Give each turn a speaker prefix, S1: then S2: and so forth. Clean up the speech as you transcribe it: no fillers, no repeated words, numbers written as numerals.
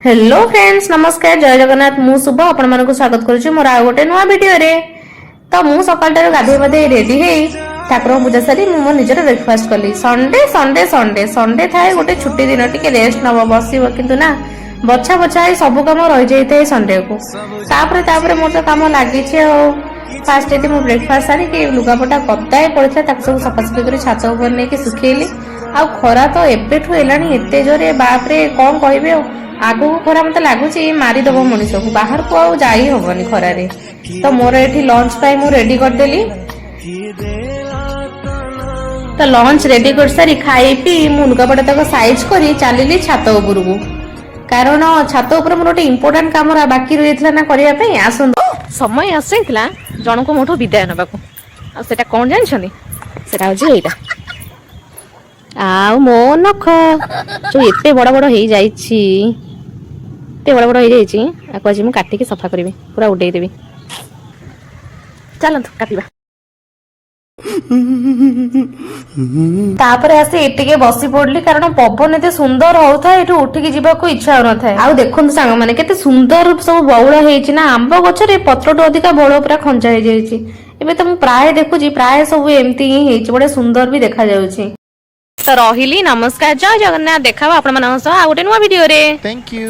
S1: Hello friends, ନମସ୍କାର, ଜୟ ଜଗନ୍ନାଥ। ମୁଁ ଶୁଭ, ଆପଣମାନଙ୍କୁ ସ୍ୱାଗତ କରୁଛି ମୋର ଆଉ ଗୋଟେ ନୂଆ ଭିଡିଓରେ। ତ ମୁଁ ସକାଳଟାରୁ ଗାଧେଇ ପାଧେଇ ରେଡି ହେଇ ଠାକୁରଙ୍କ ପୂଜା ସାରି ମୁଁ ମୋ ନିଜର ବ୍ରେକଫାଷ୍ଟ କଲି। ସଣ୍ଡେ, ସଣ୍ଡେ, ସଣ୍ଡେ, ସଣ୍ଡେ ଥାଏ ଗୋଟେ ଛୁଟି ଦିନ, ଟିକେ ରେଷ୍ଟ ନବ, ବସିବ। କିନ୍ତୁ ନା, ବଛା ବଛା ହେଇ ସବୁ କାମ ରହିଯାଇଥାଏ ସଣ୍ଡେକୁ। ତାପରେ ତାପରେ ମୋର ତ କାମ ଲାଗିଛି। ଆଉ ଫାଷ୍ଟ ଏଠି ମୁଁ ବ୍ରେକଫାଷ୍ଟ ସାରିକି ଲୁଗାପଟା ଗଦାଏ ପଡ଼ିଥିଲା, ତାକୁ ସବୁ ସଫାସଫି କରି ଛାତ ଉପରେ ନେଇକି ଶୁଖେଇଲି। ଆଉ ଖରା ତ ଏବେଠୁ ହେଲାଣି ଏତେ ଜୋରେ, ବାପରେ, କଣ କହିବି। ଆଉ ଆଗକୁ ଖରା ମତେ ଲାଗୁଛି ମାରିଦବ ମଣିଷକୁ, ବାହାରକୁ ଆଉ ଯାଇ ହବନି ଖରାରେ। ତ ମୋର ଏଠି ଲଞ୍ଚ ପାଇଁ ମୁଁ ରେଡି କରିଦେଲି। ତ ଲଞ୍ଚ ରେଡି କରିସାରି, ଖାଇ ପିଇ ମୁଁ ଲୁଗାପଟା ତାକୁ ସାଇଜ କରି ଚାଲିଲି ଛାତ ଉପରକୁ, କାରଣ ଛାତ ଉପରେ ମୋର ଗୋଟେ ଇମ୍ପୋର୍ଟାଣ୍ଟ କାମ ବାକି ରହିଯାଇଥିଲା ନା କରିବା ପାଇଁ। ଆସନ୍ତୁ, ସମୟ ଆସିଯାଇଥିଲା ଜଣକୁ ମୋଠୁ ବିଦାୟ ନେବାକୁ। ଆଉ ସେଟା କଣ ଜାଣିଛନ୍ତି? ସେଟା ହଉଛି ଏଇଟା। ଆଉ ମୋ ନଖ ଯୋଉ ଏତେ ବଡ ବଡ ହେଇଯାଇଛି, ଏତେ ବଡ ବଡ ହେଇଯାଇଛି, ଆକୁ ଆଜି ମୁଁ କାଟିକି ସଫା କରିବି, ପୁରା ଉଡେଇ ଦେବି। ଚାଲନ୍ତୁ କାଟିବା। ତାପରେ ଆସି ଏଠି ଟିକେ ବସି ପଡିଲି, କାରଣ ପବନ ଏତେ ସୁନ୍ଦର ହଉଥାଏ, ଏଠୁ ଉଠିକି ଯିବାକୁ ଇଚ୍ଛା ହଉନଥାଏ। ଆଉ ଦେଖନ୍ତୁ ସାଙ୍ଗମାନେ, କେତେ ସୁନ୍ଦର ସବୁ ବଉଳ ହେଇଛି ନା। ଆମ୍ବ ଗଛରେ ପତ୍ରଠୁ ଅଧିକା ବଉଳ ପୁରା ଖଞ୍ଚା ହେଇଯାଇଛି। ଏବେ ତ ମୁଁ ପ୍ରାୟ ଦେଖୁଛି, ପ୍ରାୟ ସବୁ ଏମିତି ହିଁ ହେଇଛି। ବଢିଆ ସୁନ୍ଦର ବି ଦେଖାଯାଉଛି। ତ ରହିଲି, ନମସ୍କାର, ଜୟ ଜଗନ୍ନାଥ। ଦେଖାହବ ଆପଣମାନଙ୍କ ସହ ଆଉ ଗୋଟେ ନୂଆ ଭିଡିଓରେ।
S2: Thank you.